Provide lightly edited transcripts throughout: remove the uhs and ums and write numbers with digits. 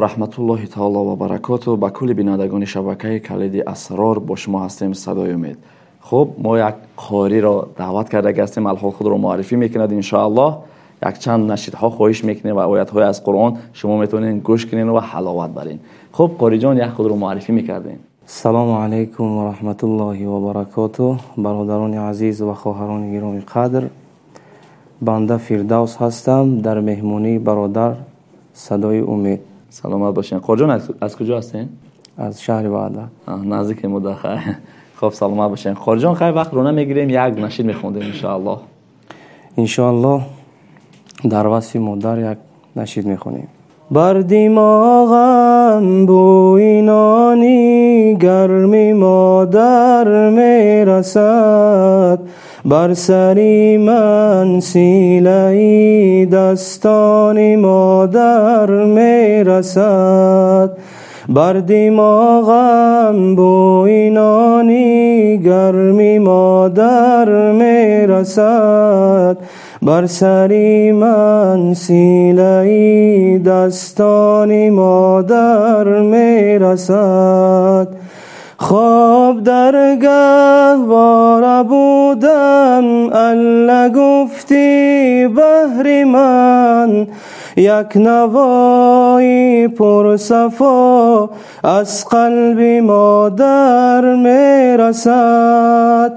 Раҳматуллоҳи таоло ва баракоту ба кулли бинандагони шабакаи Калиди Асрор, бо шумо ҳастем Садои Умед. Хуб, мо як қориро даъват карда ҳастем, алҳол худро муаррифӣ мекунад иншоаллоҳ. Якчанд нашидҳо хоҳиш мекунем ва оятҳои аз Қуръон шумо метавонед гӯш кунед ва ҳаловат баред. Хуб, қориҷон, як худро муаррифӣ мекардем. Салому алайкум ва раҳматуллоҳи ва баракотуҳ. Бародарони азиз ва хоҳарони гиромӣ қадр, банда Фирдавс ҳастам дар меҳмонии бародар Садои Умед. Саломат бошед. Қориҷон, аз куҷо ҳастед? Аз шаҳри Ваҳдат. Наздики мо дар хай. Хуб, саломат бошед. Қориҷон, хай вақт ро намегирем, як нашид мехондем иншоаллоҳ. Иншоаллоҳ дар васфи модар як нашид мехонем. Бар димоғам бӯи нони гарми модар мерасад, бар сари ман силаи дастони модар мерасад, бар димоғам бӯи нони гарми модар мерасад, бар сари ман силаи дастони модар мерасад. Хоб дар гаҳвора будам, алла гуфтӣ баҳри ман, як навои пурсафо аз қалби модар мерасад.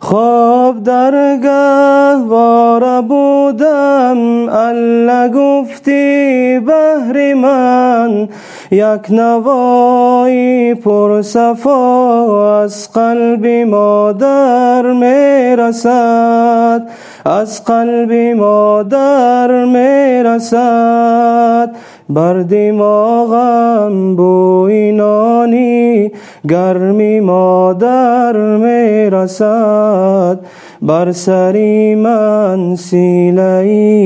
Хоб дар гаҳвора будам, алла гуфтӣ баҳри ман, як навои пурсафо аз қалби модар мерасад, аз қалби модар мерасад. Бар димоғам бӯи нони гарми модар мерасад, бар сари ман силаи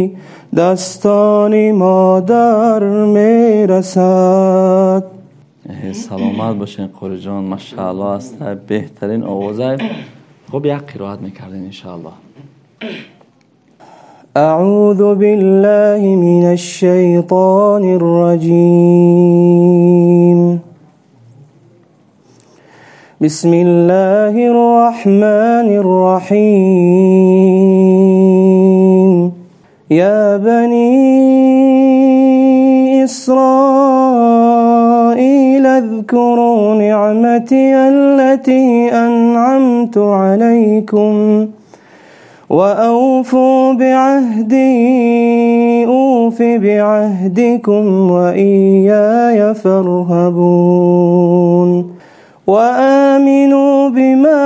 дастони модар мерасад. Саломат бошед қориҷон, машааллоҳ, аст беҳтарин овоза. Хуб, як қироат мекардем иншоаллоҳ. أعوذ بالله من الشيطان الرجيم. بسم الله الرحمن الرحيم. يا بني إسرائيل اذكروا نعمتي التي أنعمت عليكم وأوفوا بعهدي أوف بعهدكم وإياي فارهبون. وآمنوا بما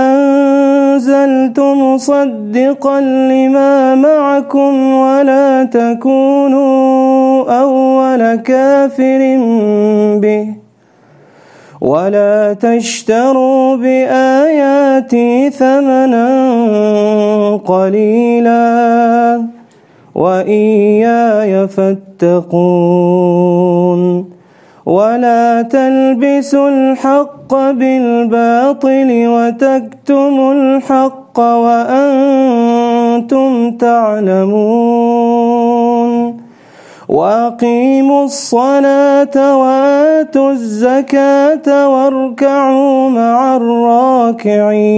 أنزلت مصدقا لما معكم ولا تكونوا أول كافر به ولا تشتروا بآياتي ثمنا قليلا وإياي فاتقون. ولا تلبسوا الحق بالباطل وتكتموا الحق وأنتم تعلمون. وأقيموا الصلاة وآتوا الزكاة واركعوا مع الراكعين.